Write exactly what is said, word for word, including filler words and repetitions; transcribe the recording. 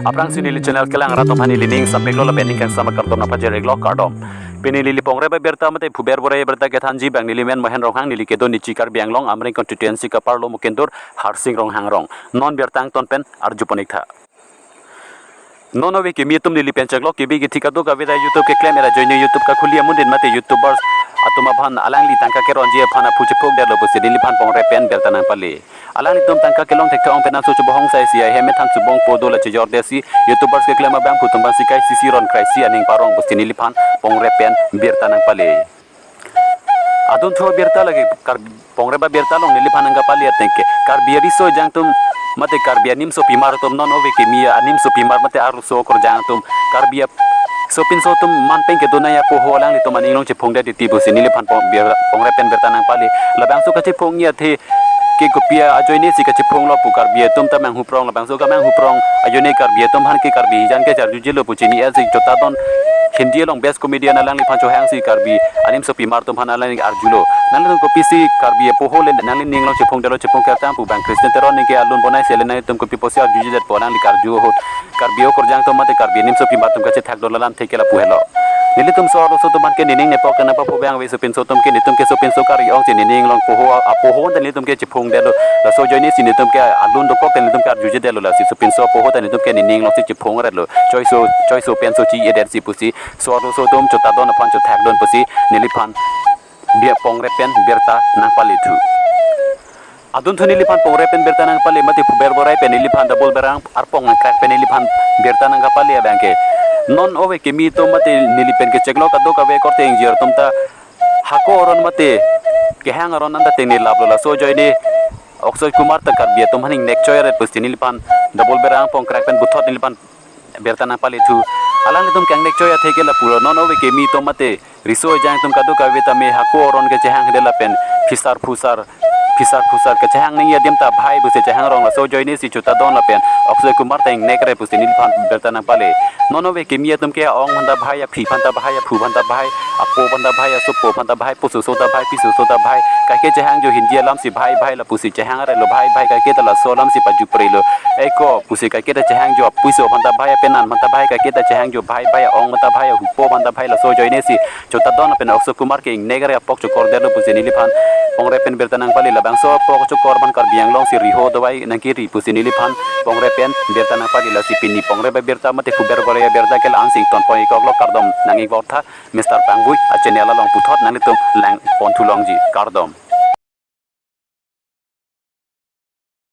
Aphrangsi neli channel kelang rat atum aphan neli ning sampiklo lapen ning kangsam akardom nangpajir-iklo, kardom. Pini neli pongre abirta mate phuber bore abirta kethanji abang neli men Mohen Ronghang, neli kedo Nichi Karbi Anglong Amreng constituency kaparlo Mukindur Harsing Ronghang rong. Non birta angton pen arjupon-iktha. Non ove kimi atum neli pen chenglo kebi kethi kadokave ta YouTube keklem era ajoine YouTube kakhuli amun din mate YouTubers atum aphan alangli tangka keronji aphan aphu chephokdetlo pusi neliphan pongre pen birta nangpale. Alanglitum tangka kelong thekthong pen aso chubahong sai si ahem methang chubong podo la chejor desi YouTubers keklem abangphu atum aphan si kai sisi ron krai si aning parong pusi neliphan pongre pen birta nangpale. Adunthu abirta lake Kar-, pongre abirta along neliphan nangkapale ateng ke, Karbi ariso ejang atum mate Karbi animsopimar atum non ove kimi animsopimar mate arloso akorjang atum Karbi ap-, sopinso atum man pen kedo nangji apoho alanglitum aning along chephongdet titi pusi neliphan pong-, bir-, pongre pen birta nangpale. Labangso kachephongji athe ke kopi ajoine si kachephonglo pu Karbi atum ta manghuprong, labangso kamanghuprong ajoine Karbi atum aphan ke Karbi hijan ke charjujelo pu chini-etsi Chota Don Hindi along best comedian alangliphan chohangsi Karbi animsopimar atum aphan alangli arjulo. Nanglitum kopisi Karbi apoho le nangli ning along chephongdetlo chephong kertang pu bang Christian Teron ningke alun bonai si le nanglitum kopi pusi arjujedetpo alangli karju ahut. Karbi akorjang atum mate Karbi animsopimar atum kachethakdun alam theke lapu helo. Nelitum so arloso atum aphan ke nening nepok kenapa pu bang ave sopinso atum ke netum ke sopinso kari-ong si nening along poho apoho ta netum ke chephongdetlo. Laso ajoine si netum ke alun dokok ta netum ke arjujedetlo lasi sopinso apoho ta netum ke nening along si chephongdetlo. Choiso, choiso penso chi-edet si pusi so arloso atum Chota Don aphan chethakdun pusi neliphan bia pongre pen birta nangpale thu. Adunthu neliphan pongre pen birta nangpale mate phuber bore pen neliphan double berang arpong nangkrak pen neliphan birta nangkapale abang ke, non ove kimi atum mate neli pen kechenglo kadokave korte ingjir atum ta hako aron mate kehang aron anta tengne laplo, laso ajoine Akshay Kumar ta Karbi atum aphan ingnek choi-et pusi neliphan double berang arpong krak pen puthot neliphan birta nangpale thu. Alanglitum kangnek choi athe ke lapulo, non ove kimi atum mate riso ejang atum kadokave tame hako aron kechehangde lapen phisar phusar, phisar phusar kechehang nangji adim ta bhai pusi chehangrong, laso ajoine si Chota Don lapen Akshay Kumar ta ingnekre pusi neliphan birta nangpale. Non ove kimi atum ke a-ong aphan ta bhai, aphli aphan ta bhai, aphu aphan ta bhai, apo aphan ta bhai, asopo aphan ta bhai, pusoso ta bhai, pisoso ta bhai, kaike chehangjo Hindi alam si bhai bhai lapusi chehangrelo, bhai bhai kaike ta laso alam si pajuprelo. Eko pusi kaike ta chehangjo apuiso aphan ta bhai, apenan aphan ta bhai, kaike ta chehangjo bhai bhai, a-ong aphan ta bhai, ahupo aphan ta bhai, laso ajoine si Chota Don lapen Akshay Kumar ke ingnekre, apok chokordetlo pusi neliphan pongre pen birta nangpale. Labangso apok chokor aphan Karbi Anglong si riho dovai nangkeri pusi neliphan pongre pen birta nangpale. Lasi pini pongre abirta mate phuber bore abirta ke la-an si ingtonpon-ikoklo, kardom, nang-ik vortha Mister Pangbui achannel along puthot nanglitum langpon thulongji, kardom.